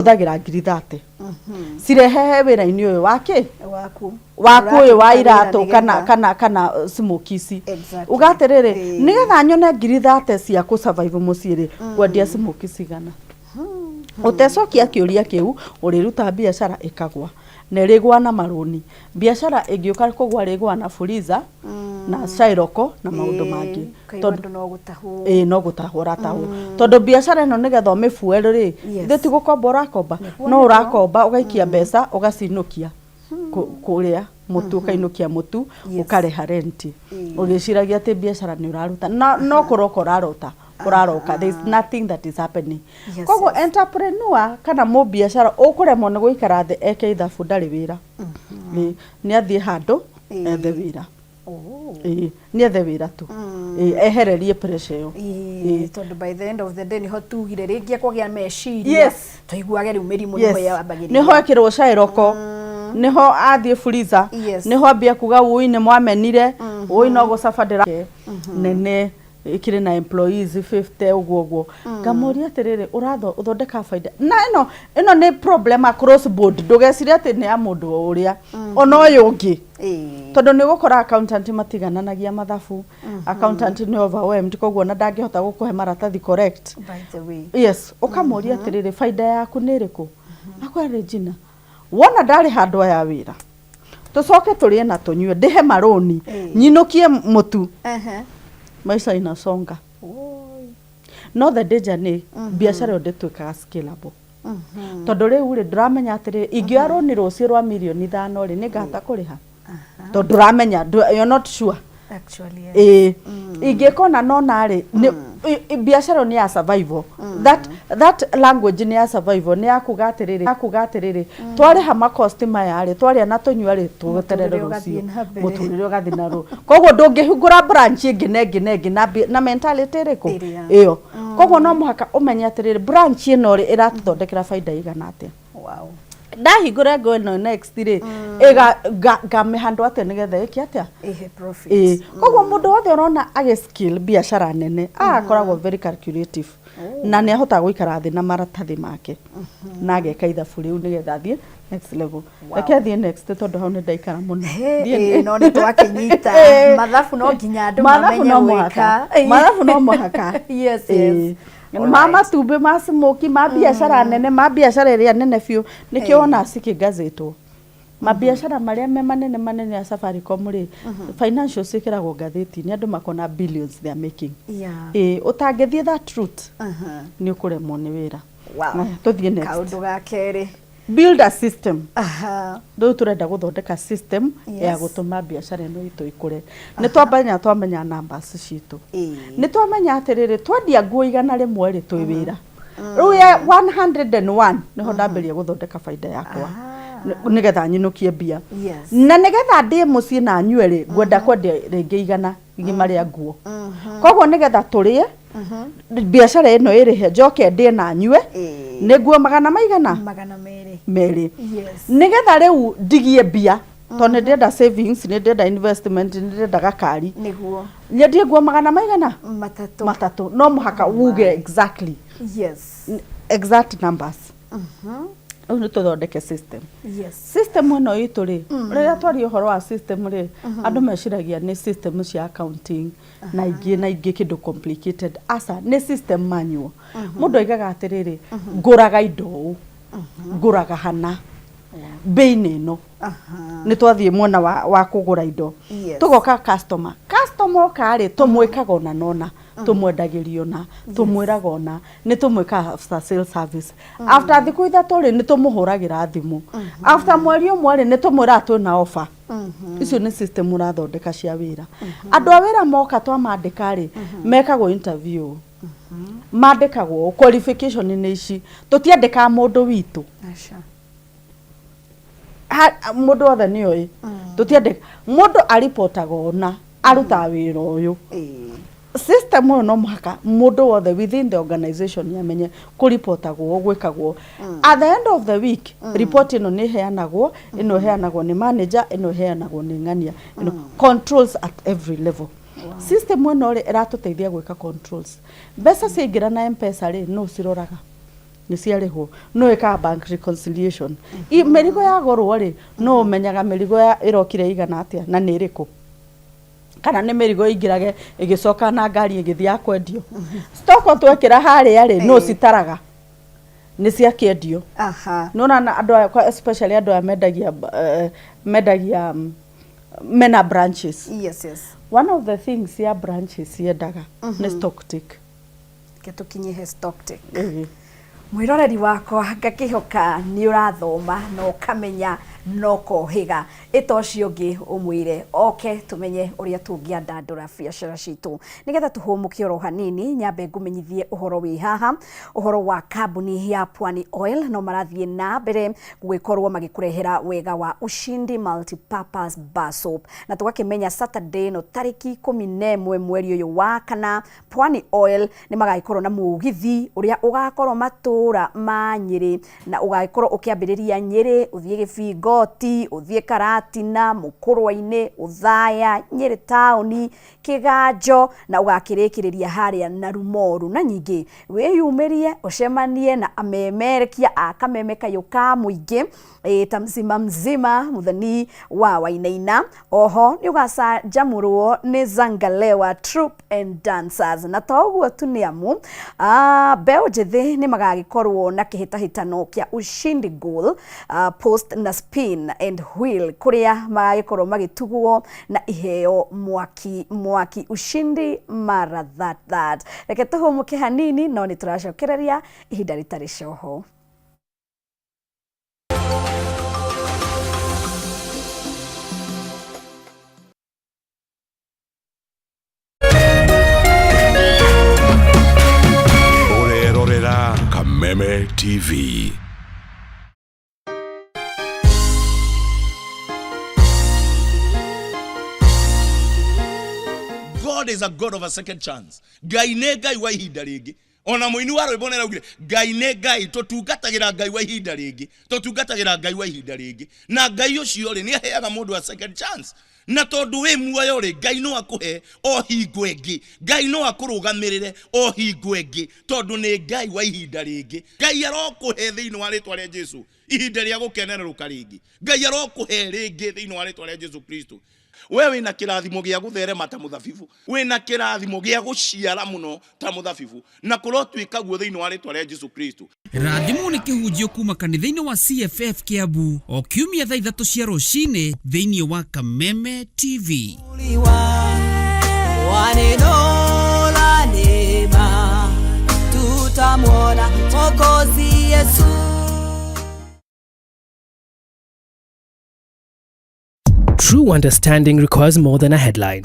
Hũthagĩra 30,000 cirehehe wĩra-inĩ ũyũ wa kĩ waku. Waku ũyũ wa Ũrakĩruta wĩra iratũ kana nĩgetha- kana smokies. Uga atĩrĩrĩ, nĩgetha nyone 30,000 cia kũ survive mũciĩ rĩ, ngwendia smokies igana. Ũtecokia kĩũria kĩu, ũrĩruta biacara ĩkagwa na ĩrĩgwa na marũni. Biacara ĩngĩũka kũgwa, rĩgwa na Fuliza na Shylock na maũndũ mangĩ. Ũkaigua Tondũ andũ no gũtahwo. Ĩĩ, no gũtahwo ũratahwo, tondũ biacara ĩno nĩgetha ũmĩfuel rĩ, Yes. ithe ti gũkomba ũrakomba? Nĩguo, No nĩguo. ũrakomba ũgaikia mbeca, ũgacinũkia kũrĩa mũtu, ũkainũkia mũtu, ũkarĩha renti, ũgĩciragia atĩ biacara nĩ ũraruta na no kũroka ũrarota ũraroka. There is nothing that is happening. Koguo entrepreneur kana mũbiacara ũkũremwo nĩ gũikara thĩ eke ithabu ndarĩ wĩra. Ĩĩ, nĩ athiĩ handũ ethe wĩra. Ĩĩ, nĩ ethe wĩra tu. Ĩĩ, ehererie pressure ĩyo. Ĩĩ, tondũ by the end of the day niho tugire rĩngĩ ekũgĩa meciria, tũiguage rĩu mĩrimũ nĩho yambagĩrĩria. Nĩho ekĩrwo Shylock, nĩho athiĩ Fuliza, nĩho ambia kuga, "Ũi, nĩ mwamenire, ũi, no gũcaba ndĩra nene ĩkĩrĩ na employees 50." Ũguo ũguo ngamũria atĩrĩrĩ, ũratho ũthondeka baida na ĩno nĩ problem across board. Ndũgecirie atĩ nĩ ya mũndũ o ũrĩa ona ũyũ ũngĩ, tondũ nĩ ũgũkora accountant matigananagia mathabu. Accountant nĩ overwhelmed, koguo ona ndangĩhota gũkũhe maratathi correct. By the way. Yes, ũkamũria atĩrĩrĩ, "Baida yaku nĩ ĩrĩkũ?" Akwĩra, "Regina, wona ndarĩ handũ aya wĩra, tũcoke tũrĩe na tũnyue, ndĩhe marũni, nyinũkie mũtu, maisha inasonga." Oi. No the danger nĩ biacara ĩyo ndĩtuĩkaga scalable, tondũ rĩu rĩ, ndũramenya atĩrĩrĩ, ingĩoya rũni rũciũ rwa 5 mirioni rĩ, nĩ ngahota kũrĩha? Tondũ ndũramenya, you're not sure. Actually, yes. Ĩĩ, ingĩka ona nona rĩ, biacara ĩyo nĩ ya survival. That language nĩ ya survival, nĩ ya kuga atĩrĩrĩ, ya kuga atĩrĩrĩ, twarĩha makosti maya rĩ, twarĩa na tũnyua rĩ, tũgweterere Mũtũrĩre rũciũ. Ũgathiĩ na mbere. Mũtũrĩre ũgathiĩ na rũ. Koguo ndũngĩhingũra branch ĩngĩ na ĩngĩ na ĩngĩ na mentality ĩrĩkũ? Ĩrĩa. Ĩyo. Koguo no mũhaka ũmenye atĩrĩrĩ, branch ĩno rĩ, ĩratũthondekera baida igana atĩa? Ndahingũra ngo ĩno next rĩ, ngamĩhandwo atĩa nĩgetha ĩke atĩa? Ĩhe profit. Ĩĩ, koguo mũndũ wothe ũrona agĩ scale biacara nene akoragwo very calculative na nĩ ahotaga gũikara thĩ na maratathi make na ageka ithabu rĩu nĩgetha athiĩ next level. Reke athiĩ next, tondũ hau nĩ ndaikara mũno. Ĩĩ, no nĩ twakĩnyita. Mathabu no nginya andũ Mathabu mamenye no gwĩka. mũhaka, mathabu no mũhaka. Ma matumbĩ, ma smokie, ma biacara nene, ma biacara ĩrĩa nene biũ, nĩkĩo wona cikĩngazĩtwo mabiacara marĩa me manene manene ya Safaricom rĩ, financials ciĩkĩragwo ngathĩti-inĩ, andũ makona billions they are making. Ĩĩ, ũtangĩthiĩ that route, nĩ ũkũremwo nĩ wĩra. Aya, tũthiĩ next. Kaũndũ ga kerĩ. Build a system. Rĩu tũrenda gũthondeka system ya gũtũma biacara ĩno itũ ikũre. Nĩ twamenya, twamenya numbers citũ, nĩ twamenya atĩrĩrĩ, twendia nguo 100 rĩ, twĩ wĩra rĩu ya 101 nĩho ndambĩrĩria gũthondeka baida yakwa nĩgetha nyinũkie mbia na nĩgetha ndĩe mũciĩ na nyue rĩ, ngwenda kwendia rĩngĩ 100 rĩa nguo. Koguo nĩgetha tũrĩe, biacara ĩno ĩrĩhe, njoke ndĩe na nyue, nĩ nguo magana maigana? 200. Merĩ. Nĩgetha rĩu ndigie mbia, tondũ nĩ ndĩrenda savings, nĩ ndĩrenda investment, nĩ ndĩrenda gakari, nyendie nguo magana maigana? 300. 300. No mũhaka uge exactly exact numbers. Rĩu nĩ tũthondeke system. System ĩno itũ rĩ, rĩrĩa twaria ũhoro wa system rĩ, andũ meciragia nĩ system cia accounting na ingĩ na ingĩ, kĩndũ complicated. Aca, nĩ system manual. Mũndũ aigaga atĩrĩrĩ, ngũraga indo ũũ, ngũraga hana, bei-inĩ ĩno. Nĩ twathiĩ mwena wa kũgũra indo. Tũgoka customer. Customer oka rĩ, tũmwĩkaga ona nona, tũmwendagĩria ona, tũmwĩraga ona nĩ tũmwĩkaga after sales service. After thikũ 3 rĩ, nĩ tũmũhũragĩra thimũ. After mweri ũmwe rĩ, nĩ tũmwĩraga twĩna offer. Icio nĩ system ũrathondeka cia wĩra. Andũ a wĩra moka twamandĩka rĩ, mekagwo interview, mandĩkagwo qualification nĩ ici. Tũtiandĩkaga mũndũ witũ. Aca. Mũndũ wothe nĩ oĩ tũtiandĩka mũndũ, aripotaga ona arutaga wĩra ũyũ. System ĩyo no mũhaka mũndũ wothe within the organization amenye kũripotagwo, gwĩkagwo at the end of the week. Report ĩno nĩ ĩheanagwo, ĩno ĩheanagwo nĩ manager, ĩno ĩheanagwo nĩ ng'ania ĩno. Controls at every level. System ĩno rĩ, ĩratũteithia gwĩka controls. Mbeca ciaingĩra na M-Pesa rĩ, no ciroraga Nĩ ciarĩhwo. Nũ ĩkaga bank reconciliation? Mĩrigo yagũrwo rĩ, nũ ũmenyaga mĩrigo ya ĩrokire igana atĩa na nĩ ĩrĩkũ, kana nĩ mĩrigo ĩingĩrage ĩgĩcoka na ngari ĩgĩthiĩ ya kwendio? Stock twekĩra harĩa rĩ, nũ citaraga nĩ ciakĩendio? Nĩwona na andũ aya especially andũ aya mendagia mena branches. Yes. One of the things ya branches ciendaga nĩ stock take. Ke tũkinye stock take. Mwĩroreri wakwa, ngakĩhoka nĩ ũrathoma na ũkamenya na ũkohĩga. Ĩta ũcio ũngĩ ũmwĩre oke tũmenye ũrĩa tũngĩandandũra biacara citũ nĩgetha tũhũmũke oro hanini. Nyambe ngũmenyithie ũhoro wĩ haha, ũhoro wa kambuni ya Pwani Oil. No marathiĩ na mbere gũgĩkorwo magĩkũrehera wega wa Ushindi Multipurpose Bar Soap, na tũgakĩmenya Saturday no tarĩki 11 mweri ũyũ wa kana, Pwani Oil nĩ magagĩkorwo na mũgithi ũrĩa ũgakorwo matũra ma Nyĩrĩ, na ũgagĩkorwo ũkĩambĩrĩria Nyĩrĩ, ũthiĩ Gĩbingoti, ũthiĩ Karatina, Mũkũrwa-inĩ, Ũthaya, Nyĩrĩ taũni, Kĩganjo, na ũgakĩrĩkĩrĩria harĩa na Rumoru. Na nyingĩ wĩyumĩrie ũcemanie na amemerekia a Kameme Kayũ ka mũingĩ, ta mzima mzima Muthoni wa Wainaina. Oho nĩ ũgacanjamũrwo nĩ Zangalewa Troupe and Dancers. Na to ũguo tu, nĩ amu mbeũ njĩthĩ nĩ magagĩkorwo na kĩhĩtahĩtano kĩa Ushindi Goal, Post na Spin and Wheel, kũrĩa magagĩkorwo magĩtugwo na iheo mwaki mwaki. Ushindi mara that that. Reke tũhũmũke hanini, no nĩ tũracokereria ihinda rĩtarĩ coho. Ũrerorera Kameme TV. God is a God of a second chance. Ngai nĩ Ngai wa ihinda rĩngĩ. Ona mũini wa rwĩmbo nĩaraugire Ngai nĩ Ngai, tũtungatagĩra Ngai wa ihinda rĩngĩ, tũtungatagĩra Ngai wa ihinda rĩngĩ. Na Ngai ũcio rĩ, nĩ aheaga mũndũ a second chance. Na tondũ wĩ muoyo rĩ, Ngai no akũhe o hingo ĩngĩ, Ngai no akũrũgamĩrĩre o hingo ĩngĩ, tondũ nĩ Ngai wa ihinda rĩngĩ. Ngai arokũhe thĩinĩ wa rĩtwa rĩa Jesu ihinda rĩa gũkenererũka rĩngĩ. Ngai arokũhe rĩngĩ thĩinĩ wa rĩtwa rĩa Jesu Kristo. We wĩna kĩrathimo gĩa gũtherema ta mũthabibu, wĩna kĩrathimo gĩa gũciara mũno ta mũthabibu, na kũrotuĩka guo thĩinĩ wa rĩtwa rĩa Jesu Kristo. Rathimwo nĩ kĩhunjio kuma kanitha-inĩ wa CFF Kiambu o kiumia thaa 3 cia rũcinĩ thĩinĩ wa Kameme TV. Wa neno la neema tutamwona Mwokozi Yesu. True understanding requires more than a headline.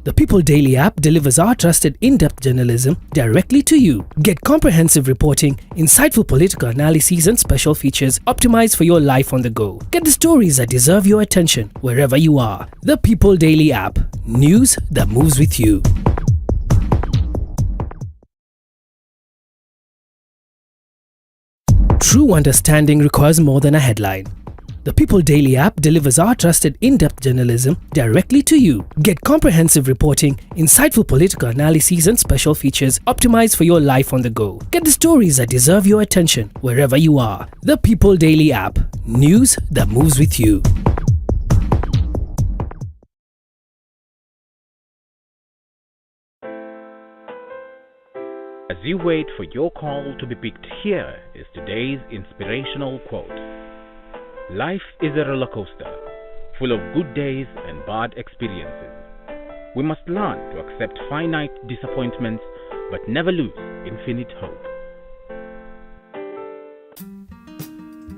The People Daily app delivers our trusted in-depth journalism directly to you. Get comprehensive reporting, insightful political analyses, and special features optimized for your life on the go. Get the stories that deserve your attention wherever you are. The People Daily app. News that moves with you. True understanding requires more than a headline. The People Daily app delivers our trusted in-depth journalism directly to you. Get comprehensive reporting, insightful political analyses, and special features optimized for your life on the go. Get the stories that deserve your attention wherever you are. The People Daily app. News that moves with you. As you wait for your call to be picked, here is today's inspirational quote. Life is a roller coaster, full of good days and bad experiences. We must learn to accept finite disappointments, but never lose infinite hope.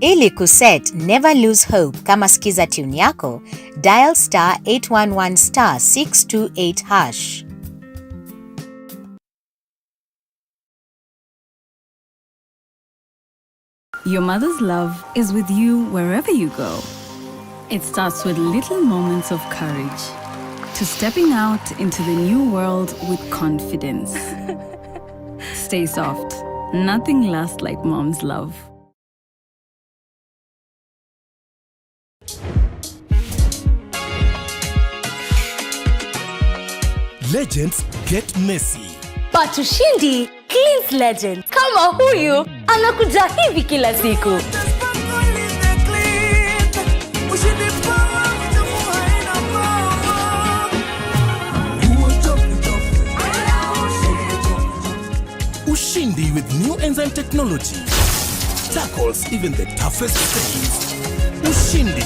Ili kuset Never Lose Hope kama skiza tune yako, dial *811*628#. Your mother's love is with you wherever you go. It starts with little moments of courage to stepping out into the new world with confidence. Stay soft. Nothing lasts like mom's love. Legends get messy. But Ushindi Cleans Legend kama huyu anakuja hivi kila siku. Ushindi with new enzyme technology tackles even the toughest stains. Ushindi,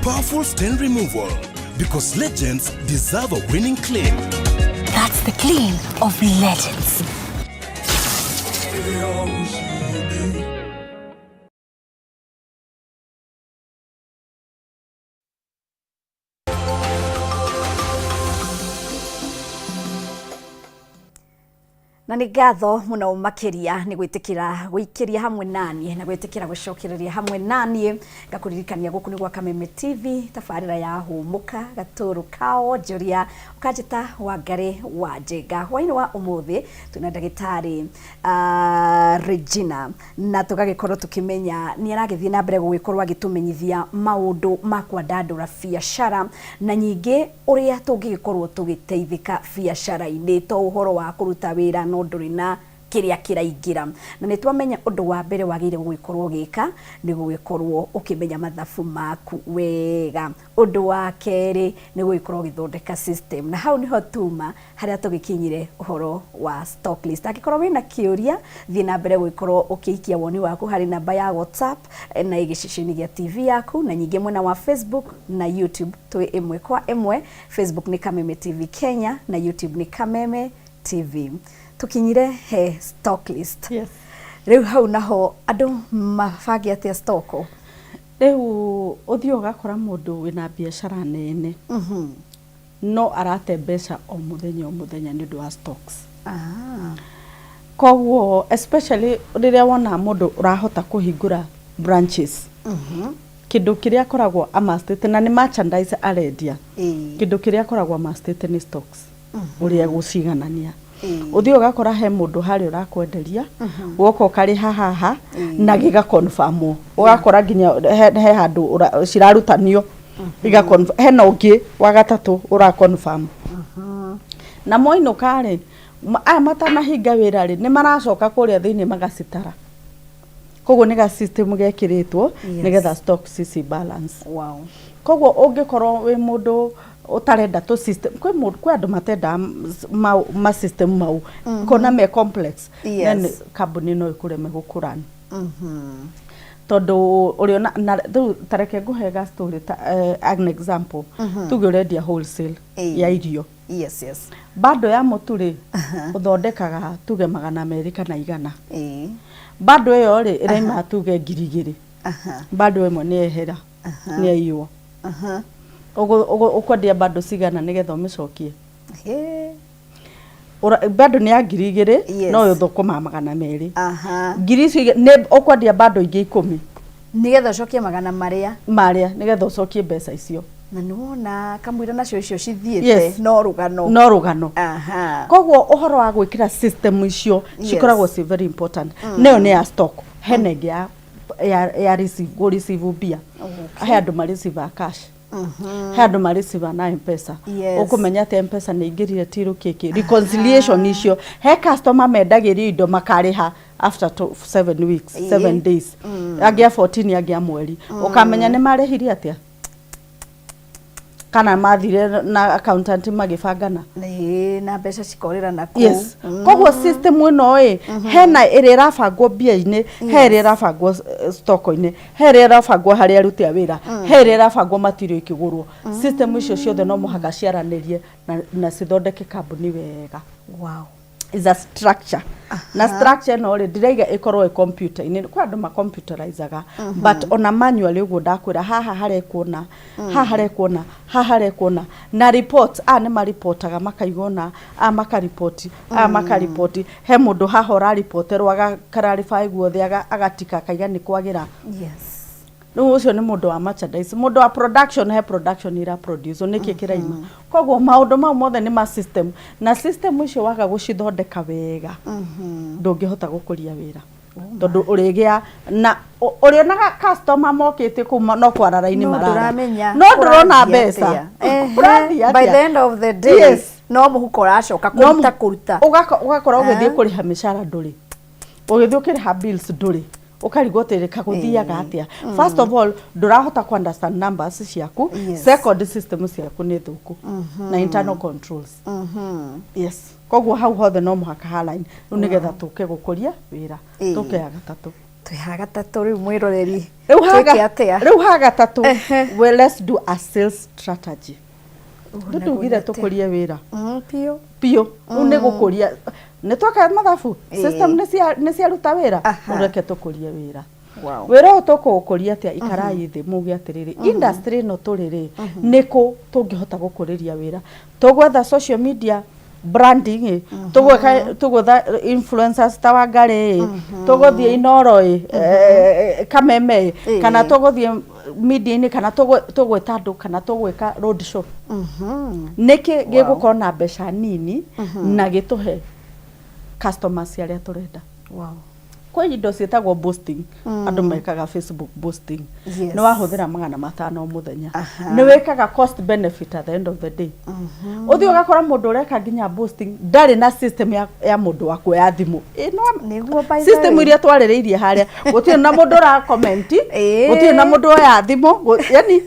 powerful stain removal because legends deserve a winning clean. That's the clean of legends. Na nĩ ngatho mũno makĩria nĩ gwĩtĩkĩra gũikĩria hamwe naniĩ na gwĩtĩkĩra gũcokereria hamwe naniĩ. Ngakũririkania gũkũ nĩ gwa Kameme TV, tabarĩra ya Hũmũka gatũrũ ka wonjoria, ũkanjĩta Wangarĩ wa Njenga. Hwaĩ-inĩ wa ũmũthĩ twĩna ndagĩtarĩ Regina, na tũgagĩkorwo tũkĩmenya nĩ aragĩthiĩ na mbere gũgĩkorwo agĩtũmenyithia maũndũ ma kwandandũra biacara na nyingĩ ũrĩa tũngĩgĩkorwo tũgĩteithĩka biacara-inĩ, to ũhoro wa kũruta wĩra no ndũrĩ na kĩrĩa kĩraingĩra. Na nĩ twamenya ũndũ wa mbere wagĩrĩire gũgĩkorwo ũgĩka nĩ gũgĩkorwo ũkĩmenya mathabu maku wega. Ũndũ wa kerĩ nĩ gũgĩkorwo ũgĩthondeka system, na hau nĩho tuma harĩa tũgĩkinyire ũhoro wa stock list. Angĩkorwo wĩna kĩũria, thiĩ na mbere gũgĩkorwo ũkĩikia woni waku harĩ namba ya WhatsApp na gĩceceni gĩa TV yaku, na nyingĩ mwena wa Facebook na YouTube twĩ ĩmwe kwa ĩmwe. Facebook nĩ Kameme TV Kenya na YouTube nĩ Kameme TV. Tukinyire he stock list. Yes. Rĩu hau naho andũ mabange atĩa stock? Rĩu ũthiĩ ũgakora mũndũ wĩna biacara nene no arate mbeca o mũthenya o mũthenya nĩ ũndũ wa stocks. Koguo especially rĩrĩa wona mũndũ ũrahota kũhingũra branches, kĩndũ kĩrĩa akoragwo amastĩte na nĩ merchandise arendia, kĩndũ kĩrĩa akoragwo amastĩte nĩ stocks, ũrĩa gũciganania. Ũthiĩ ũgakora he mũndũ harĩa ũrakwenderia, woka ũkarĩha haha na gĩgakonfamwo, ũgakora nginya he handũ cirarutanio, hena ũngĩ wa gatatũ ũrakonfam. Na moinũka rĩ, aya matanahinga wĩra rĩ, nĩ maracoka kũrĩa thĩinĩ magacitara. Koguo nĩ ga system gekĩrĩtwo nĩgetha stocks ici balance. Wow. Koguo ũngĩkorwo wĩ mũndũ ũtarenda tũ system, kwĩ andũ matendaga ma system mau, kona me complex, then kambuni no ĩkũreme gũkũra. Tondũ ũrĩona na rĩu ta reke ngũhe ga story ta an example. Tuge ũrendia wholesale ya irio. Yes, yes. Bando ya mũtu rĩ, ũthondekaga tuge 200 kana 100. Bando ĩyo rĩ, ĩraima tuge 2,000. Bando ĩmwe nĩ yehera, nĩ yaiywo. Ũkwendia bando cigana nĩgetha ũmĩcokie? Bando nĩ ya 2,000, no ũthũkũmaga 200. Ngiri icio nĩ ũkwendia bando ingĩ 10. Nĩgetha ũcokie magana marĩa. Marĩa, nĩgetha ũcokie mbeca icio. Na nĩwona kamũira nacio icio cithiĩte, no rũgano. No rũgano. Koguo ũhoro wa gwĩkĩra system icio cikoragwo ciĩ very important. Nayo nĩ ya stock, hena ĩngĩ ya receive, gũ receive mbia. He andũ ma receive cash. He andũ ma receive na M-Pesa. Ũkũmenya atĩ M-Pesa nĩ ingĩrire tiru kĩkĩ. Reconciliation icio, he customer mendagĩrio indo makarĩha after 7 weeks, 7 days. Angĩ a 14, angĩ a mweri. Ũkamenya nĩ marĩhirie atĩa? Kana mathire na accountant magĩbangana? Ĩĩ, na mbeca cikorĩra na kũu. Yes. Koguo system ĩno ĩ, hena ĩrĩa ĩrabangwo mbia-inĩ, he ĩrĩa ĩrabangwo stock-inĩ, he ĩrĩa ĩrabangwo harĩa aruti a wĩra, he ĩrĩa ĩrabangwo material ikĩgũrwo. System icio ciothe no mũhaka ciaranĩrie na cithondeke kambuni wega. Wow. Is a structure. Na structure ĩno rĩ, ndiraiga ĩkorwo ĩ computer-inĩ. Kwĩ andũ ma computerizaga, but ona manually ũguo ndakwĩra, haha harekwo na, haha harekwo na, haha harekwo na. Na report, aya nĩ maripotaga makaiga ũna, aya makaripoti, aya makaripoti. He mũndũ haha ũraripoterwo aga clarify guothe, agatika akaiga nĩ kwagĩra. Rĩu ũcio nĩ mũndũ wa merchandise, mũndũ wa production, he production ira produce nĩkĩ kĩraima. Koguo maũndũ mau mothe nĩ ma system, na system icio waga gũcithondeka wega, ndũngĩhota gũkũria wĩra. Tondũ ũrĩgĩa na ũrĩonaga customer mokĩte kũu no kwara raini No marara. ndũramenya No ndũrona kũrathiĩ mbeca. atĩa. Kũrathiĩ By atĩa? the end of the day. Yes. No mũhuko ũracoka kũruta kũruta. Ũgakorwo ũgĩthiĩ kũrĩha mĩcara ndũrĩ, ũgĩthiĩ ũkĩrĩha bills ndũrĩ, ũkarigwo atĩrĩ kagũthiaga atĩa. First of all, ndũrahota ku understand numbers ciaku. Second, system ciaku nĩ thũku na internal controls. Yes, koguo hau hothe no mũhaka haline rĩu nĩgetha tũke gũkũria wĩra. Tũke ya gatatũ. Twĩ ha gatatũ rĩu, mwĩroreri? Rĩu ha Twĩke atĩa? Rĩu ha gatatũ, well, let's do a sales strategy. Ũguo Nĩ tugire nĩguo. Tũkũrie wĩra Biũ. Biũ. Rĩu nĩ gũkũria, nĩ tweka mathabu, system nĩ ciaruta wĩra. Reke tũkũrie wĩra. Wĩra ũyũ tũkũũkũria atĩa? Ikarai thĩ muge atĩrĩrĩ, industry ĩno tũrĩ rĩ, nĩkũ tũngĩhota gũkũrĩria wĩra? Tũgwetha social media branding ĩ, tũgwĩka, tũgwetha influencers ta Wangarĩ ĩ, tũgũthiĩ Inoro ĩ, Kameme ĩ, kana tũgũthiĩ media-inĩ, kana tũgwĩta andũ, kana tũgwĩka road show? Nĩkĩ gĩgũkorwo na mbeca nini na gĩtũhe customers arĩa tũrenda? Kwĩ indo ciĩtagwo boosting, andũ mekaga Facebook boosting. Nĩ wahũthĩra 500 o mũthenya, nĩ wĩkaga cost benefit at the end of the day. Ũthiĩ ũgakora mũndũ ũreka nginya boosting ndarĩ na system ya mũndũ wa kuoya thimũ. Ĩ, no Nĩguo, by the system way. Iria twarĩrĩirie harĩa, gũtirĩ na mũndũ ũra comment, gũtirĩ na mũndũ oya thimũ, yani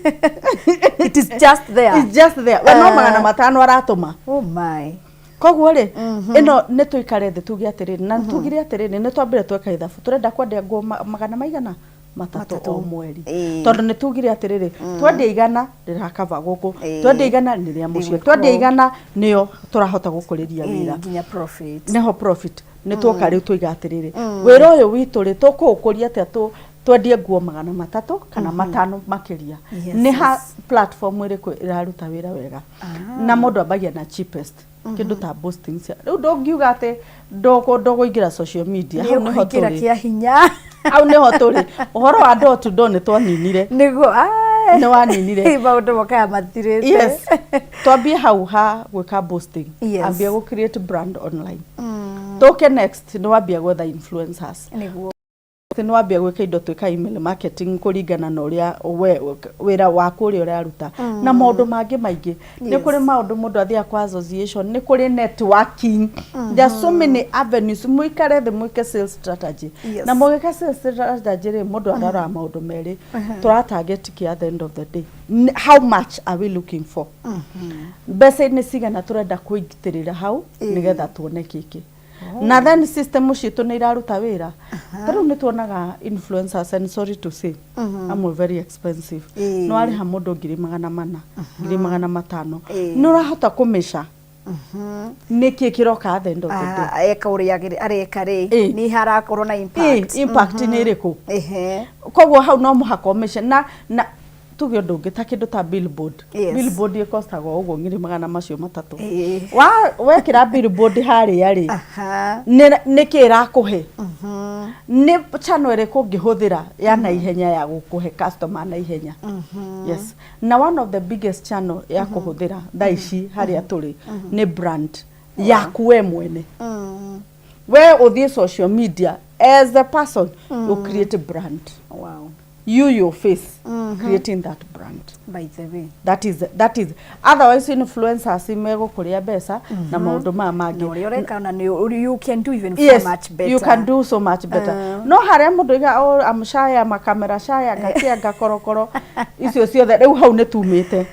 It is just there. It's just there. We no 500 aratũma. Oh my. Koguo rĩ, ĩno nĩ tũikare thĩ tuge atĩrĩrĩ, na tugire atĩrĩrĩ, nĩ twambire tweka ithabu, tũrenda kwendia nguo magana maigana matatũ o mweri, tondũ nĩ tugire atĩrĩrĩ, twendia 100 rĩrakaba gũkũ, twendia 100 nĩ rĩa mũciĩ, twendia 100 nĩyo tũrahota gũkũrĩria wĩra. Nginya profit. Nĩho profit. Nĩ tuoka rĩu tũiga atĩrĩrĩ, wĩra ũyũ witũ rĩ, tũkũũkũria atĩa twendie nguo 300 kana 500 makĩria? Nĩ ha platform ĩrĩkũ ĩraruta wĩra wega? Na mũndũ ambagia na cheapest, kĩndũ ta boosting cia rĩu. Ndũngiuga atĩ ndũkũingĩra social media, hau nĩho Nĩ tũrĩ. Kĩa hinya. Hau nĩho tũrĩ. Ũhoro wa door to door nĩ twaninire. Nĩguo. Nĩ waninire. Maũndũ mokaga mathirĩte. Yes, twambie hau ha gwĩka boosting. Ambia gũ create brand online. Tũke next, nĩ wambia gwetha influencers. Nĩ wambia gwĩka indo twĩka email marketing kũringana na ũrĩa we wĩra waku ũrĩa ũraruta na maũndũ mangĩ maingĩ. Nĩ kũrĩ maũndũ mũndũ athiaga kwa association, nĩ kũrĩ networking. There are so many avenues. Mũikare thĩ mwĩke sales strategy. Na mũgĩka sales strategy rĩ, mũndũ aroraga maũndũ merĩ: tũra target kĩ at the end of the day? How much are we looking for? Mbeca nĩ cigana tũrenda kũingĩrĩra hau nĩgetha tuone kĩkĩ? Na then system citũ nĩ iraruta wĩra. Ta rĩu nĩ tuonaga influencers, and sorry to say, amwe very expensive. Nĩ warĩha mũndũ 400,000, 500,000, nĩ ũrahota kũmĩca nĩkĩ kĩroka at the end of the day? Ah, eka ũrĩa areka rĩ, nĩ harakorwo na impact? Impact nĩ ĩrĩkũ? Koguo hau no mũhaka ũmĩce na tuge ũndũ ũngĩ ta kĩndũ ta billboard. Billboard ĩkostagwo ũguo ngiri magana macio matatũ. Wa wekĩra billboard harĩa rĩ, nĩkĩ ĩrakũhe? Nĩ channel ĩrĩkũ ũngĩhũthĩra ya naihenya ya gũkũhe customer naihenya? Yes, na one of the biggest channel ya kũhũthĩra thaa ici harĩa tũrĩ nĩ brand yaku we mwene. We ũthiĩ social media as a person, you create a brand. You, your face, creating that brand. By the way. That is otherwise influencers megũkũrĩa mbeca na maũndũ maya Na mangĩ. ũrĩa ũreka na nĩ you can do even Yes, far much better. You can do so much better. No harĩa mũndũ iga, oh, I'm shy, I'm a camera shy, ngakia ngakorokoro icio ciothe, rĩu hau nĩ tumĩte.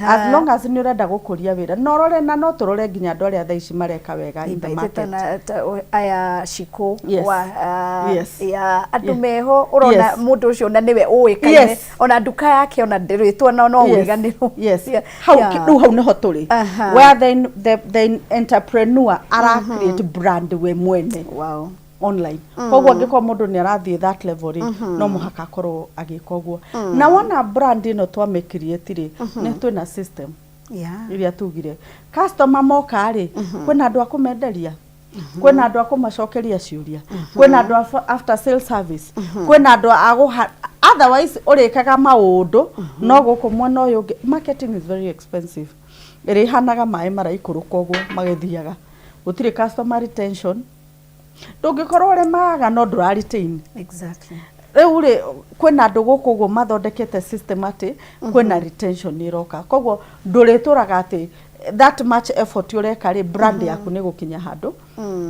As long as nĩ ũrenda gũkũria wĩra, no rore na no tũrore nginya andũ arĩa thaa ici mareka wega in the By the market. Aya Shiko wa ya andũ meho ũrona mũndũ ũcio na nĩwe ũĩkaine, ona nduka yake ona rĩtwa no ũriganĩrwo. Yes. Hau rĩu hau nĩho tũrĩ, where the entrepreneur ara create brand we mwene online. Koguo angĩkorwo mũndũ nĩ arathiĩ that level rĩ, no mũhaka akorwo agĩka ũguo. Na wona brand ĩno twamĩ create rĩ, nĩ twĩna system iria tugire customer moka rĩ, kwĩna andũ a kũmenderia, kwĩna andũ a kũmacokeria ciũria, kwĩna andũ a after sale service, kwĩna andũ a gũha. Otherwise ũrĩkaga maũndũ no gũkũ mwena ũyũ ũngĩ. Marketing is very expensive. Ĩrĩa ĩhanaga maĩ maraikũrũka ũguo magĩthiaga, gũtirĩ customer retention. Ndũngĩkorwo ũrĩmaga no ndũra retain. Rĩu rĩ, kwĩna andũ gũkũ ũguo mathondekete system atĩ kwĩna retention ĩroka, koguo ndũrĩtũraga atĩ that much effort ũreka rĩ, brand yaku nĩ gũkinya handũ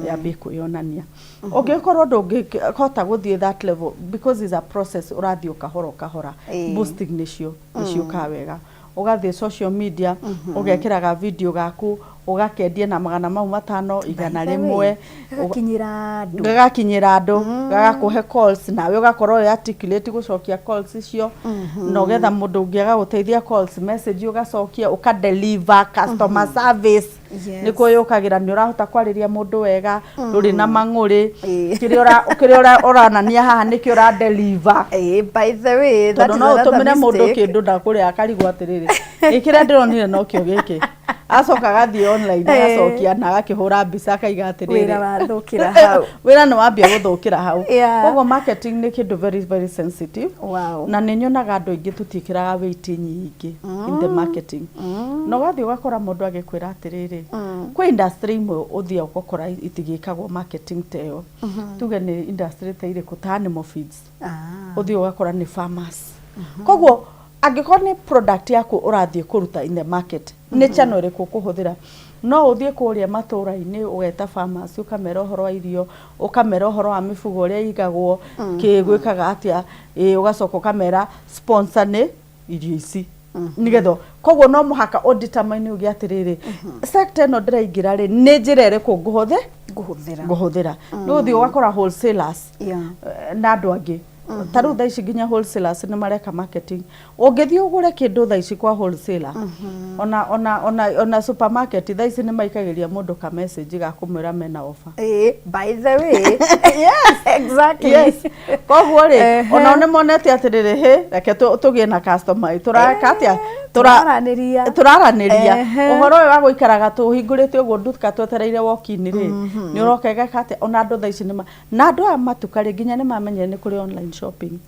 yambie kwĩyonania. Ũngĩkorwo ndũngĩhota gũthiĩ that level, because is a process, ũrathiĩ o kahora o kahora. Boosting nĩcio nĩciũkaga wega, ũgathiĩ social media, ũgekĩraga video gaku, ũgakendia na magana mau matano, igana By the way, rĩmwe. Gagakinyĩra andũ. Gagakinyĩra andũ, gagakũhe calls, nawe ũgakorwo wĩ articulate gũcokia calls icio, na ũgetha mũndũ ũngĩ agagũteithia calls, message ũgacokia, ũka deliver customer service. Nĩkuo yũkagĩra, nĩ ũrahota kwarĩria mũndũ wega, ndũrĩ na mang'ũrĩ. Kĩrĩa ũronania haha nĩkĩo ũra deliver. By the way, that Tondũ is no another ũtũmĩre mũndũ mistake. kĩndũ ndakũrĩa, akarigwo atĩrĩrĩ, ĩ kĩrĩa ndĩronire nokĩo gĩkĩ? Acoka agathiĩ online, agacokia na agakĩhũra mbica, akaiga atĩrĩrĩ, Wĩra wathũkĩra hau. Wĩra nĩ wambia gũthũkĩra hau. Koguo marketing nĩ kĩndũ very very sensitive. Na nĩ nyonaga andũ aingĩ tũtiĩkĩraga weight nyingĩ in the marketing, na ũgathiĩ ũgakora mũndũ agĩkwĩra atĩrĩrĩ, kwĩ industry imwe ũthiaga ũgakora itigĩkagwo marketing ta ĩyo. Tuge nĩ industry ta irĩkũ? Ta animal feeds. Ũthiĩ ũgakora nĩ farmers. Koguo angĩkorwo nĩ product yaku ũrathiĩ kũruta in the market, nĩ channel ĩrĩkũ ũkũhũthĩra? No ũthiĩ kũrĩa matũra-inĩ, ũgeta farmers, ũkamera ũhoro wa irio, ũkamera ũhoro wa mĩbugo ũrĩa ĩigagwo, kĩ gwĩkaga atĩa, ĩ ũgacoka ũkamera sponsor nĩ irio ici, nĩgetha koguo no mũhaka ũ determine uge atĩrĩrĩ, sector ĩno ndĩraingĩra rĩ, nĩ njĩra ĩrĩkũ ngũhũthĩ Ngũhũthĩra. Ngũhũthĩra. Nĩ ũthiĩ ũgakora wholesalers na andũ angĩ. Ta rĩu thaa ici nginya wholesalers nĩ mareka marketing. Ũngĩthiĩ ũgũre kĩndũ thaa ici kwa wholesaler, ona supermarket, thaa ici nĩ maikagĩria mũndũ ka message ga kũmwĩra mena offer. By the way, exactly. Yes, koguo rĩ, onao nĩ monete atĩrĩrĩ, hĩ, reke tũgĩe na customer, tũreka atĩa? Tũraranĩria. Tũraranĩria ũhoro ũyũ wa gũikaraga tũhingũrĩte ũguo nduka twetereire walk-in rĩ, nĩ ũroka ĩgeka atĩa? Ona andũ thaa ici nĩma na andũ aya matuka rĩ, nginya nĩ mamenyire nĩ kũrĩ online shopping.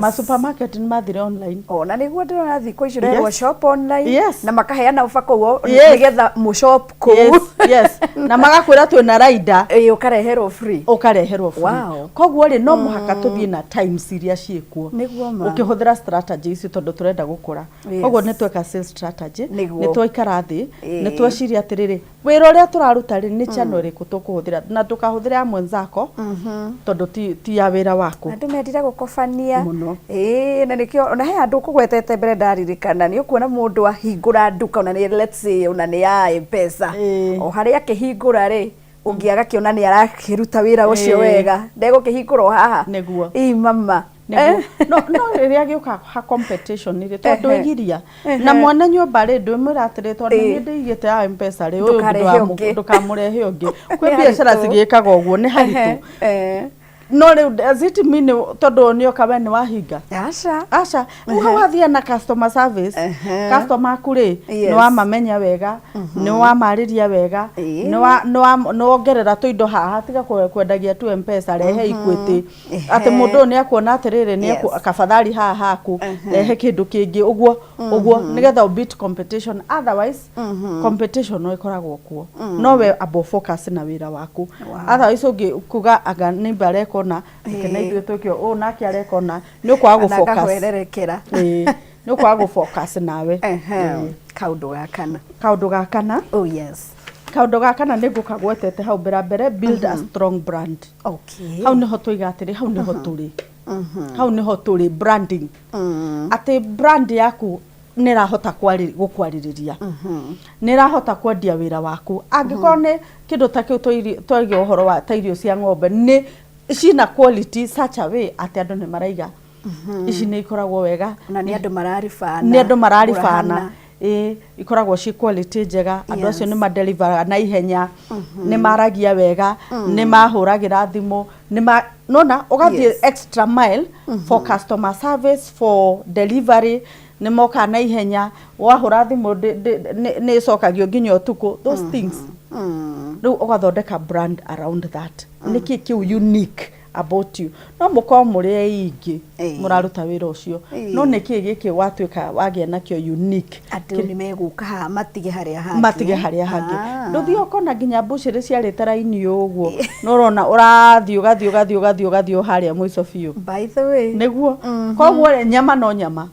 Ma supermarket nĩ mathire online. Ona nĩguo ndĩrona thikũ ici ũrerwo shop online, na makaheana ofa kũu nĩgetha mũshop kũu. Yes, na magakwĩra twĩna rider. Ũkareherwo free. Ũkareherwo free. Koguo rĩ, no mũhaka tũthiĩ na times iria ciĩkuo Nĩguo ma. ũkĩhũthĩra strategy ici, tondũ tũrenda gũkũra. Koguo nĩ tweka sales strategy, nĩ twaikara thĩ, nĩ tweciria atĩrĩrĩ, wĩra ũrĩa tũraruta rĩ, nĩ channel ĩrĩkũ tũkũhũthĩra, na ndũkahũthĩre ya mwenzako, tondũ ti ya wĩra waku. Andũ mendire gũkobania. Mũno. Ĩĩ, na nĩkĩo ona he handũ ũkũgwetete mbere ndaririkana, nĩ ũkuona mũndũ ahingũra nduka, ona nĩ, let's say, ona nĩ ya M-Pesa, o harĩa akĩhingũra rĩ, ũngĩ agakĩona nĩ arakĩruta wĩra ũcio wega, ndegũkĩhingũra o haha. Nĩguo. Ii mama. Nĩguo. No rĩrĩa gĩũka ha competition rĩ, tondũ ĩgiria na mwene nyũmba rĩ, ndwĩmwĩra atĩrĩ, tondũ niĩ ndĩigĩte ya M-Pesa rĩ, ũyũ ũngĩ Ndũkarehe ũngĩ. Ndũkamũrehe ũngĩ. Kwĩ Nĩ biacara haritũ. cigĩkaga ũguo, nĩ haritũ. No rĩu does it mean tondũ nĩoka we nĩ wahinga? Aca. Aca. Rĩu hau wathia na customer service, customer aku rĩ, nĩ wamamenya wega, nĩ wamarĩria wega, nĩ wongerera tũindo haha, tiga kwendagia tu M-Pesa, rehe Equity, atĩ mũndũ ũyũ nĩ akuona atĩrĩrĩ, nĩ kabathari haha haku, rehe kĩndũ kĩngĩ, ũguo ũguo, nĩgetha ũ beat competition. Otherwise competition no ĩkoragwo kuo, no we amba focus na wĩra waku. Otherwise ũngĩ kuga anga neighbor areka ũna, reke na ithuĩ twĩke ũũ, nake areka ũna, nĩ ũkwaga Kana gũ focus. Akahwererekera. Ĩĩ, nĩ ũkwaga gũ focus nawe. Ĩĩ. Kaũndũ ga kana. Kaũndũ ga kana. Oh yes. Kaũndũ ga kana nĩ ngũkagwetete hau mbere mbere, build a strong brand. Hau nĩho tũiga atĩrĩ, hau nĩho tũrĩ, hau nĩho tũrĩ branding, atĩ brand yaku nĩ ĩrahota gũkwarĩrĩria, nĩ ĩrahota kwendia wĩra waku. Angĩkorwo nĩ kĩndũ ta kĩu twaiga ũhoro wa ta irio cia ng'ombe, nĩ cina quality such a way atĩ andũ nĩ maraiga ici nĩ ikoragwo wega. Na nĩ andũ mararibana. Nĩ andũ mararibana, ĩĩ, ikoragwo ci quality njega, andũ acio nĩ madeliveraga na ihenya, nĩ maragia wega, nĩ mahũragĩra thimũ, nĩ ma nona ũgathiĩ extra mile for customer service, for delivery, nĩ mokaga na ihenya, wahũra thimũ nĩ ĩcokagio nginya ũtukũ, those things. Rĩu ũgathondeka brand around that. Nĩkĩ kĩu unique about you? No mũkorwo mũrĩ aingĩ Ĩĩ. mũraruta wĩra ũcio, Ĩĩ. no nĩkĩ gĩkĩ watuĩka wagĩa nakĩo unique? Andũ nĩ megũka haha matige harĩa hangĩ. Matige harĩa hangĩ. Ah. Ndũthiĩ ũkona nginya mbucĩrĩ ciarĩte raini ũguo, no ũrona ũrathiĩ ũgathiĩ ũgathiĩ ũgathiĩ ũgathiĩ o harĩa mũico biũ. By the way. Nĩguo koguo rĩ, nyama no nyama,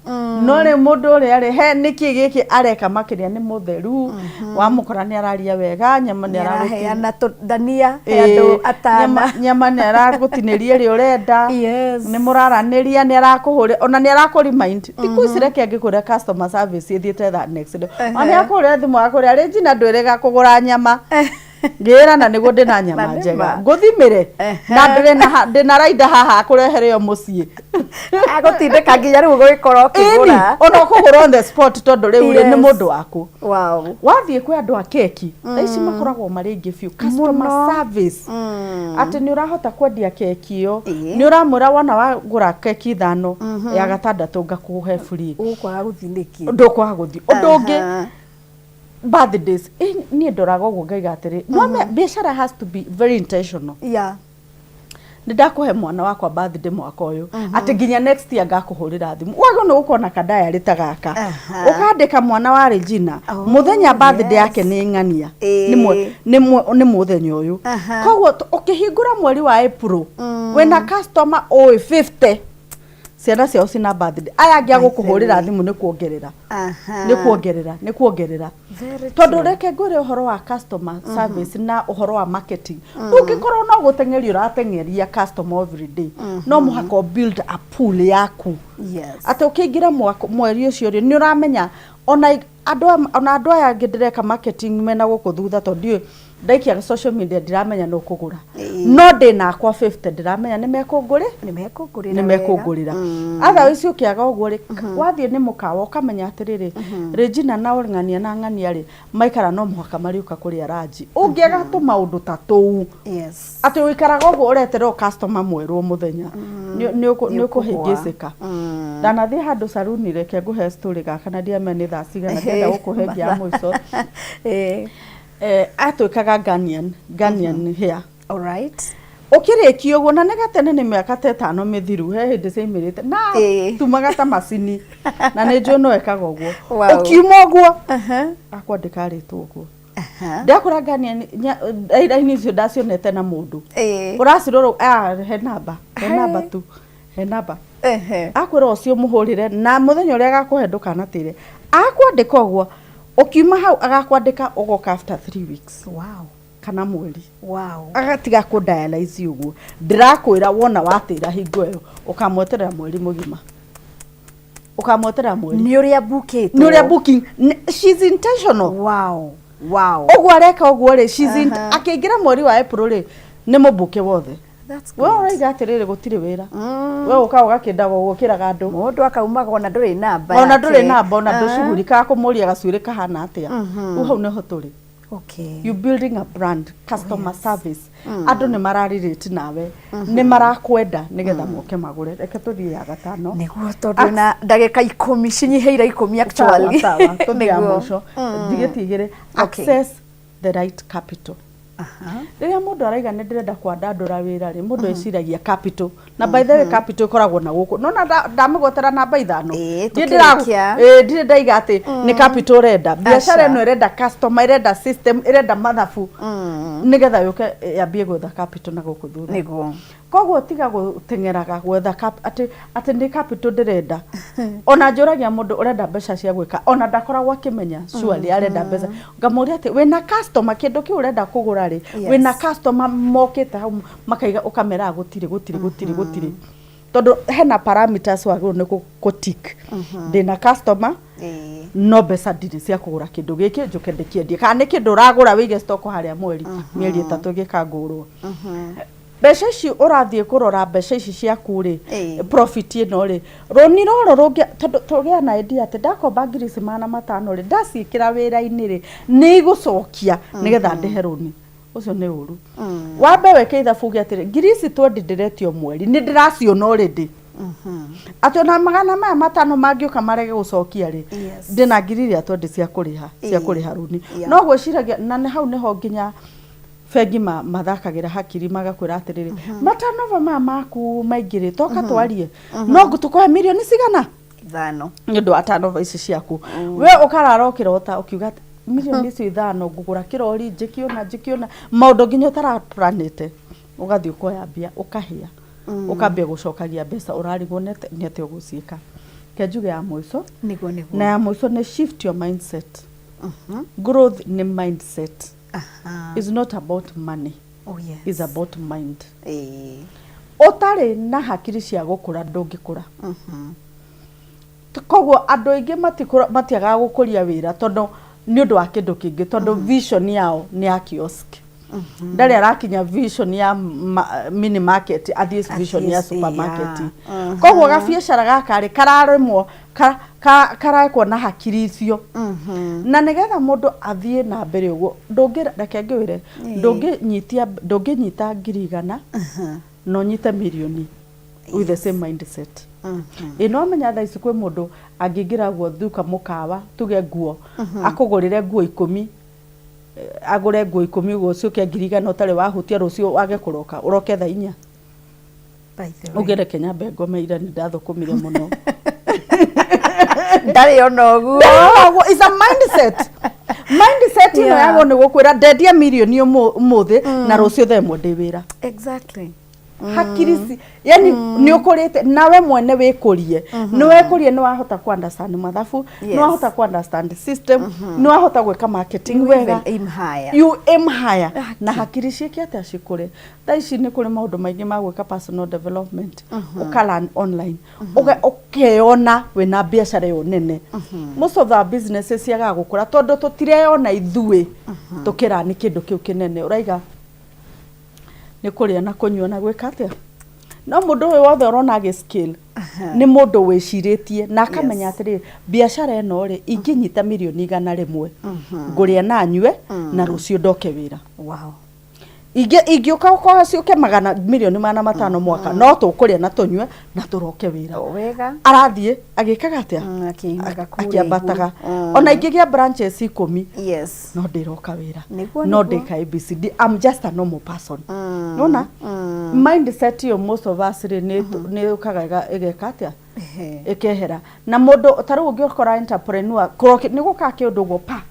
no rĩ, mũndũ ũrĩa rĩ, he nĩkĩ gĩkĩ areka makĩria? Nĩ mũtheru, wamũkora nĩ araria wega, nyama nĩ aragũti Nĩaraheana ndania he andũ Ĩĩ, atana. Nyama nĩ aragũtinĩria ĩrĩa ũrenda. Yes. Nĩ mũraranĩria, nĩ arakũhũrĩra, ona nĩ arakũ-remind. Thikũ ici reke ngĩkwĩre, customer service ĩthiĩte that next level. Ona nĩ akũhũrĩra thimũ akũrĩa, "Regina, ndwĩrĩga kũgũra nyama?" Ngĩra na nĩguo ndĩna nyama Na nĩ njega, ma. ngũthimĩre na ndĩrĩ na ndĩna raida haha akũrehere yo mũciĩ. Agũtindĩka nginya rĩu ũgũgĩkorwo Ĩni, ũkĩgũra. ona ũkũgũra on the spot, tondũ rĩu rĩ, nĩ Yes. mũndũ waku. Wow. Wathiĩ kwĩ andũ a keki thaa ici makoragwo marĩ aingĩ biũ, customer Mũno. service, atĩ nĩ ũrahota kwendia keki ĩyo, Ĩĩ. nĩ ũramwĩra wona wagũra keki 5, ya gatandatũ ngakũhe free. Ũgũkwaga gũthiĩ nĩkĩ? Ndũkwaga gũthiĩ. Ũndũ ũngĩ, Aha. birthdays. Niĩ ndoraga ũguo ngaiga atĩrĩ, no biacara has to be very intentional. Nĩ ndakũhe mwana wakwa birthday mwaka ũyũ, atĩ nginya next year ngakũhũrĩra thimũ. Wagĩrĩirwo nĩ gũkorwo na kadayarĩ ta gaka, Aha. ũkandĩka mwana wa Regina, Oh, mũthenya birthday yes. yake nĩ ng'ania, Ĩĩ. nĩ mũthenya ũyũ. Aha. Koguo ũkĩhingũra mweri wa April, wĩna customer ũĩ 50 ciana ciao cina birthday, aya angĩ agũkũhũrĩra thimũ nĩ kuongerera, Aha. nĩ kuongerera, nĩ kuongerera. Very Tondũ true. reke ngwĩre ũhoro wa customer service na ũhoro wa marketing, ũngĩkorwo no gũteng'eria ũrateng'eria customer every day, no mũhaka ũ build a pool yaku, Yes. atĩ ũkĩingĩra mweri ũcio rĩ, nĩ ũramenya ona andũ ona andũ aya angĩ ndĩreka marketing mena gũkũ thutha, tondũ ndiũĩ ndaikia social media, ndiramenya nĩ ũkũgũra, no ndĩna akwa 50 ndĩramenya nĩ mekũngũrĩ. Nĩ mekũngũrĩra. Nĩ mekũngũrĩra. Otherwise ũkĩaga ũguo rĩ, wathiĩ nĩ mũkawa ũkamenya atĩrĩrĩ, Regina na ng'ania na ng'ania rĩ, maikara no mũhaka marĩũka kũrĩa ranji. Ũngĩaga tũmaũndũ ta tũu, Yes. atĩ ũikaraga ũguo ũreterwo customer mwerũ o mũthenya, nĩ ũkũhĩngĩcĩka. Ndanathiĩ handũ saruni, reke ngũhe story gaka na ndiamenya nĩ thaa cigana, ndĩrenda gũkũhe ĩngĩ ya mũico. Atwĩkaga Ghanaian hair. All right. Ũkĩrĩkia ũguo, na nĩ gatene, nĩ mĩaka ta 5 mĩthiru, he hĩndĩ ciaimĩrĩte na Ĩĩ. tumaga ta macini, na nĩ njũĩ no ekaga ũguo. Wow. Ũkiuma ũguo akwandĩka rĩtwa ũguo. Ndakũra Ghanaian raini icio ndacionete na mũndũ Ĩĩ. ũracirora, ah, he namba, he namba tu, he namba. Ehe. Akwĩra ũcio mũhũrĩre na mũthenya ũrĩa agakũhe, ndũkanatĩre. Akwandĩka ũguo, ũkiuma hau agakwandĩka ũgoka after 3 weeks kana mweri. Agatiga kũ dialyze ũguo. Ndĩrakwĩra, wona watĩra hingo ĩyo, ũkamweterera mweri mũgima, ũkamweterera mweri. Nĩ ũrĩa bukĩtwo. Nĩ ũrĩa booking. She's intentional. Wow. Ũguo areka ũguo rĩ, she's in, akĩingĩra mweri wa April rĩ, nĩ mũbuke wothe. That's We good. ũraiga atĩrĩrĩ, gũtirĩ wĩra, we ũka ũgakĩndaga ũguo ũkĩraga andũ. Mũndũ akaumaga ona ndũrĩ namba ona ndũrĩ yake. namba, ona Ah. ndũcugurikaga kũmũria gacuĩrĩ kahana atĩa. Rĩu hau nĩho tũrĩ. You building a brand, customer service, andũ nĩ mararelate nawe, nĩ marakwenda nĩgetha moke magũre. Reke tũthiĩ ya gatano. Nĩguo, tondũ na ndagĩka 10 cinyihĩire 10 actually. Sawa, sawa, tũthiĩ ya Nĩguo. mũico, ndigĩtie 2. Access the right capital. Rĩrĩa mũndũ araiga nĩ ndĩrenda kwandandũra wĩra rĩ, mũndũ eciragia capital, na by the way, capital ĩkoragwo na gũkũ nona ndamĩgwetera namba 5. Ĩĩ, Ndirĩ ndĩra- tũkĩrĩkia. Ĩĩ, ndirĩ ndaiga atĩ nĩ capital ũrenda. Biacara Aca. ĩno ĩrenda customer, ĩrenda system, ĩrenda mathabu, nĩgetha yũke yambie gwetha capital na gũkũ thutha. Nĩguo. Koguo tiga gũteng'eraga gwetha atĩ nĩ capital ndĩrenda. Ona njũragia mũndũ ũrenda mbeca cia gwĩka, ona ndakoragwo akĩmenya surely arenda mbeca. Ngamũria atĩ wĩna customer kĩndũ kĩu ũrenda kũgũra rĩ, wĩna customer mokĩte hau makaiga? Ũkameraga gũtirĩ, gũtirĩ, gũtirĩ, gũtirĩ, tondũ hena parameters wagĩrĩirwo nĩ kũ tick. Ndĩna customer, no mbeca ndirĩ cia kũgũra kĩndũ gĩkĩ njũke ndĩkĩendie, kana nĩ kĩndũ ũragũra wĩige stock harĩa mweri mĩeri 3 gĩkangũrwo. Mbeca ici ũrathiĩ kũrora, mbeca ici ciaku rĩ, profit ĩno rĩ, rũni rũrũ rũngĩ, tondũ tũgĩa na idea atĩ ndakomba ngiri ici 500 rĩ, ndaciĩkĩra wĩra-inĩ rĩ, nĩ igũcokia nĩgetha ndĩhe rũni ũcio. Nĩ ũru. Wambe wĩke ithabu uge atĩrĩ, ngiri ici twendi ndĩretio mweri, nĩ ndĩraciona already, atĩ ona 500 mangĩũka marege gũcokia rĩ, ndĩna ngiri iria twendi cia kũrĩha, cia kũrĩha rũni. No gwĩciragia na nĩ hau nĩho nginya Bengi mathakagĩra hakiri magakwĩra atĩrĩrĩ, matanova maya maku maingĩ rĩ, toka twarie, no tũkũhe mirioni cigana? Ithano. Nĩ ũndũ wa turnover ici ciaku. We ũkarara ũkĩrota ũkiuga atĩ mirioni icio ithano ngũgũra kĩrori, njĩke ũna, njĩke ũna, maũndũ nginya ũtaraplanĩte, ũgathiĩ ũkoya mbia ũkahĩa, ũkambia gũcokagia mbeca, ũrarigwo nĩ atĩa ũgũciĩka. Reke njuge ya mũico. Nĩguo, nĩguo. Na ya mũico nĩ shift your mindset. Growth nĩ mindset. Is not about money. Oh, yes. Is about mind. Ĩĩ. Ũtarĩ na hakiri cia gũkũra ndũngĩkũra. Koguo andũ aingĩ matiagaga gũkũria wĩra tondũ nĩ ũndũ wa kĩndũ kĩngĩ, tondũ vision yao nĩ ya kiosk, ndarĩ arakinya vision ya mini market, athiĩ vision ya Athiĩ, supermarket. Koguo gabiacara gaka rĩ, kararemwo karekwo na hakiri icio, na nĩgetha mũndũ athiĩ na mbere ũguo, ndũngĩ, reke ngwĩre, ndũngĩnyitia, ndũngĩnyita 100,000 na ũnyite mirioni with the same mindset. Ĩ no menya thaa ici kwĩ mũndũ angĩingĩra guo nduka, mũkawa, tuge nguo, akũgũrĩre nguo 10, agũre nguo 10 ũguo ciũke 100,000, ũtarĩ wahutia, rũciũ wage kũroka, ũroke thaa 4. By the way. Uge reke nyambe ngome, ira nĩ ndathũkũmire mũno. Ndarĩ ona ũguo. Ũguo is a mindset. Mindset ĩno yagwo nĩ gũkwĩra ndendia mirioni ũmũthĩ na rũciũ thaa 1 ndĩ wĩra. Hakiri ci, yani nĩ ũkũrĩte nawe mwene, wĩkũrie, nĩ wekũrie, nĩ wahota ku understand mathabu, nĩ wahota ku understand system, nĩ wahota gwĩka marketing You wega. even aim higher. You aim higher na hakiri ciĩke atĩa? Cikũre. Thaa ici nĩ kũrĩ maũndũ maingĩ ma gwĩka personal development, ũka learn online, ũkeyona wĩna biacara ĩyo nene. Most of our businesses ciagaga gũkũra tondũ tũtireyona ithuĩ tũkĩrani kĩndũ kĩu kĩnene. Ũraiga nĩ kũrĩa na kũnyua na gwĩka atĩa, no mũndũ ũyũ wothe ũrona agĩ scale nĩ mũndũ wĩcirĩtie na akamenya atĩrĩrĩ, biacara ĩno rĩ, ingĩnyita mirioni 100 ngũrĩa na nyue na rũciũ ndoke wĩra. Ingĩ ingĩũka ũkorwo ciũke magana mirioni 500 mwaka, no tũkũrĩa na tũnyue na tũroke wĩra. O wega. Arathiĩ agĩkaga atĩa? Akĩimaga kũrĩa akĩambataga. Igũrũ. Ona ingĩgĩa branches 10, no ndĩroka wĩra. No ndĩka ABCD, I'm just a normal person. Nona mindset ĩyo, most of us rĩ, nĩ yũkaga ĩgeka atĩa? Ĩkehera. Na mũndũ ta rĩu ũngĩkora entrepreneur nĩ gũkaga kĩũndũ ũguo pa,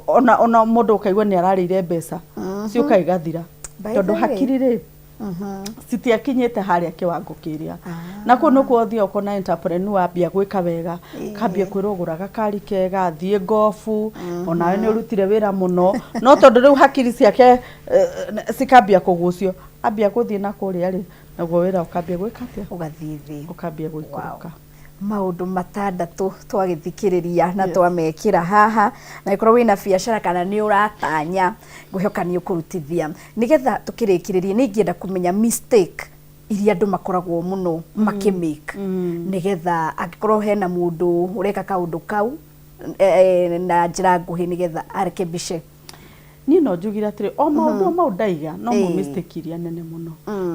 ona mũndũ ũkaigua nĩ ararĩire mbeca, ciũka igathira. By tondũ the way. Hakiri rĩ, citiakinyĩte harĩa kĩwango kĩrĩa, na kũu nĩkuo ũthiaga ũkona entrepreneur ambia gwĩka wega, kambia kwĩrwo gũra gakari kega, thiĩ ngobu, onawe nĩ ũrutire wĩra mũno, no tondũ rĩu hakiri ciake cikambia kũgucio, ambia gũthiĩ na kũrĩa rĩ, naguo wĩra ũkambia gwĩka atĩa? Ũgathiĩ thĩ. Ũkambia gũikũrũka. Maũndũ matandatũ twagĩthikĩrĩria na twamekĩra haha, na ĩkorwo wĩna biacara kana nĩ ũratanya, ngwĩhoka nĩ ũkũrutithia. Nĩgetha tũkĩrĩkĩrĩrie, nĩ ingĩenda kũmenya mistake iria andũ makoragwo mũno makĩmake, nĩgetha angĩkorwo hena mũndũ ũreka kaũndũ kau, na njĩra nguhĩ, nĩgetha arekebishe. Niĩ no njugire atĩrĩ, o maũndũ o mau ndaiga no mo mistake iria nene mũno,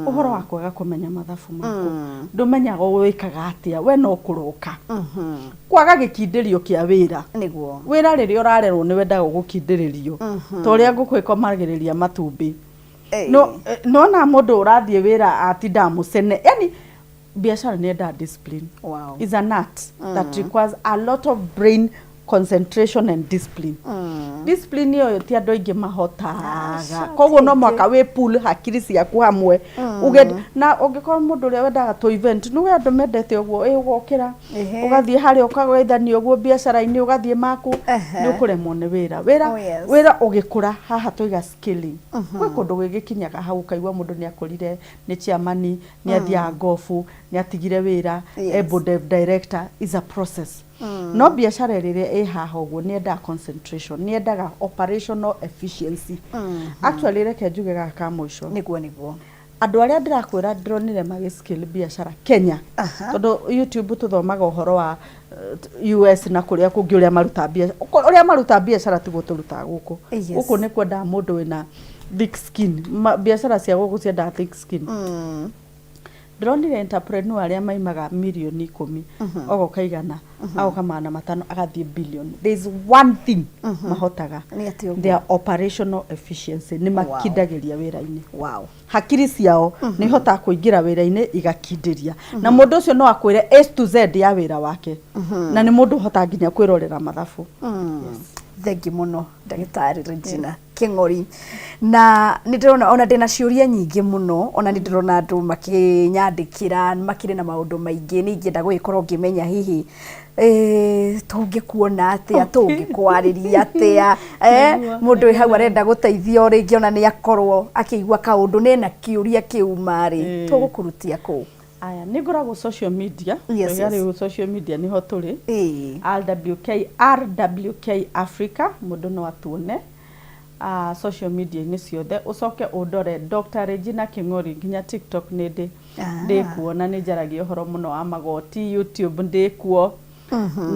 ũhoro wa kwaga kũmenya mathabu maku, ndũmenyaga wĩkaga atĩa, we no kũroka, kwaga gĩkindĩrio kĩa wĩra. Wĩra rĩrĩa ũrarerwo nĩ wendaga gũkindĩrĩrio ta ũrĩa ngũkũ ĩkomagĩrĩria matumbĩ. No nona mũndũ ũrathiĩ wĩra atindaga mũcene, yani biacara nĩ yendaga discipline. Is an art that requires a lot of brain concentration and discipline. Discipline ĩyo ti andũ aingĩ mahotaga, koguo no mũhaka wĩ pull hakiri ciaku hamwe uge. Na ũngĩkorwo mũndũ ũrĩa wendaga tũ event, nĩ andũ mendete ũguo, ĩ ũgokĩra, ũgathiĩ harĩa, ũkagwaithania ũguo biacara-inĩ, ũgathiĩ maku, nĩ ũkũremwo nĩ wĩra. Wĩra wĩra ũgĩkũra haha tũiga scaling, gwĩ kũndũ gwĩgĩkinyaga hau ũkaigua mũndũ nĩ akũrire, nĩ chairman, nĩ athiaga ngobu, nĩ atigire wĩra, e board of director. Is a process. No biacara rĩrĩa ĩ haha ũguo nĩ yendaga concentration, nĩ yendaga operational efficiency. Actually, reke njuge gaka ka mũico. Nĩguo, nĩguo. Andũ arĩa ndĩrakwĩra ndĩronire magĩ scale biacara Kenya, tondũ YouTube tũthomaga ũhoro wa US na kũrĩa kũngĩ, ũrĩa maruta biacara, ũrĩa maruta biacara tiguo tũrutaga gũkũ. Gũkũ nĩ kwendaga mũndũ wĩna thick skin. Biacara cia gũkũ ciendaga thick skin. Ndĩronire entrepreneur arĩa maimaga mirioni 10, ogoka 100, agoka 500, agathiĩ billion. There is one thing mahotaga. Nĩ atĩa ũguo? Their operational efficiency, nĩ makindagĩria wĩra-inĩ. Hakiri ciao nĩ ihotaga kũingĩra wĩra-inĩ igakindĩria, na mũndũ ũcio no akwĩre A to Z ya wĩra wake, na nĩ mũndũ ũhotaga nginya kwĩrorera mathabu. Thengi mũno, ndagĩtarĩ Regina Kĩng'ori. Na nĩ ndĩrona ona ndĩna ciũria nyingĩ mũno, ona nĩ ndĩrona andũ makĩnyandĩkĩra makĩrĩ na maũndũ maingĩ. Nĩ ingĩenda gũgĩkorwo ngĩmenya hihi tũngĩkuona atĩa, tũngĩkwarĩria atĩa, mũndũ wĩ hau arenda gũteithio rĩngĩ, ona nĩ akorwo akĩigua kaũndũ nĩ na kĩũria kĩu marĩ, tũgũkũrutia kũ? Aya, nĩ ngoragwo social media. Wega. Rĩu social media nĩho tũrĩ. RWK, RWK Africa, mũndũ no atuone social media-inĩ ciothe. Ũcoke ũndore Dr. Regina Kĩng'ori, nginya TikTok nĩ ndĩ ndĩkuo, na nĩ njaragia ũhoro mũno wa magoti. YouTube ndĩkuo,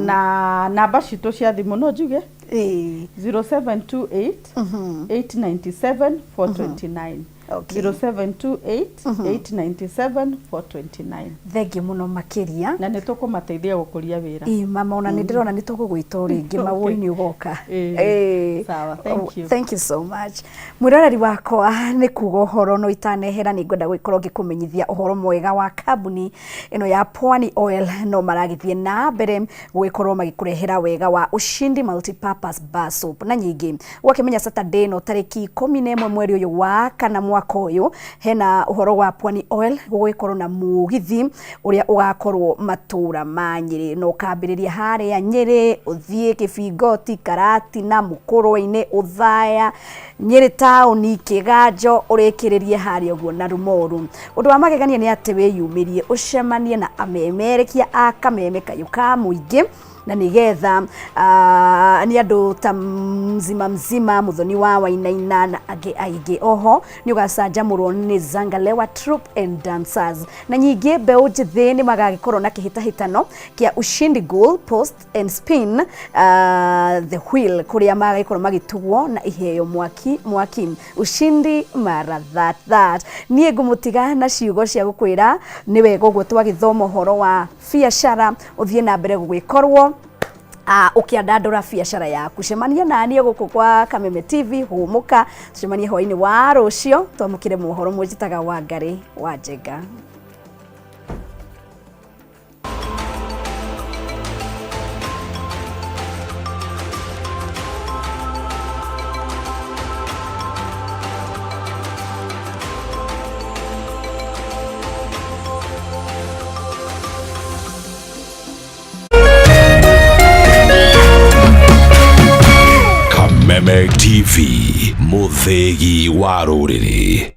na namba citũ cia thimũ no njuge: 0728 897 429. 0728 897 429. Thengi mũno makĩria. Na nĩ tũkũmateithia gũkũria wĩra. Ĩ mama, ona nĩ ndĩrona nĩ tũgũgwĩta o rĩngĩ. Mawũi nĩ ũgoka. Ĩĩ. Sawa, thank Oh, you. Thank you so much. Mwĩroreri wakwa, nĩ kuga ũhoro no itanehera, nĩ ngwenda gũgĩkorwo ngĩkũmenyithia ũhoro mwega wa kambuni ĩno ya Pwani Oil. No maragĩthiĩ na mbere gũgĩkorwo magĩkũrehera wega wa Ushindi Multipurpose Bar Soap. Na nyingĩ ũgakĩmenya Saturday ĩno tarĩki 11 mweri ũyũ wa kana mwaka ũyũ, hena ũhoro wa Pwani Oil gũgĩkorwo na mũgithi ũrĩa ũgakorwo matũra ma Nyĩrĩ, na ũkambĩrĩria harĩa Nyĩrĩ, ũthiĩ Kĩbingoti, Karatina, Mũkũrwe-inĩ, Ũthaya, Nyĩrĩ taũni, Kĩganjo, ũrĩkĩrĩrie harĩa ũguo na Rumoru. Ũndũ wa magegania nĩ atĩ wĩyumĩrie ũcemanie na amemerekia a Kameme Kayũ ka Mũingĩ, na nĩgetha nĩ andũ ta Mzima Mzima, Mũthoni wa Wainaina na angĩ aingĩ. Oho nĩ ũgacanjamũrwo nĩ Zangalewa Troupe and Dancers, na nyingĩ mbeũ njĩthĩ nĩ magagĩkorwo na kĩhĩtahĩtano kĩa Ushindi Goal Post and Spin the Wheel, kũrĩa magagĩkorwo magĩtugwo na iheo mwaki mwaki. Ushindi mara that that. Niĩ ngũmũtiga na ciugo cia gũkwĩra nĩ wega ũguo twagĩthoma ũhoro wa biacara, ũthiĩ na mbere gũgĩkorwo ũkĩandandũra biacara yaku. Cemania naniĩ gũkũ kwa Kameme TV, hũmũka, tũcemanie hwainĩ wa rũcio twamũkĩre mohoro. Mũnjĩtaga Wangarĩ wa Njenga. Kameme TV, mũthĩgi wa rũrĩrĩ.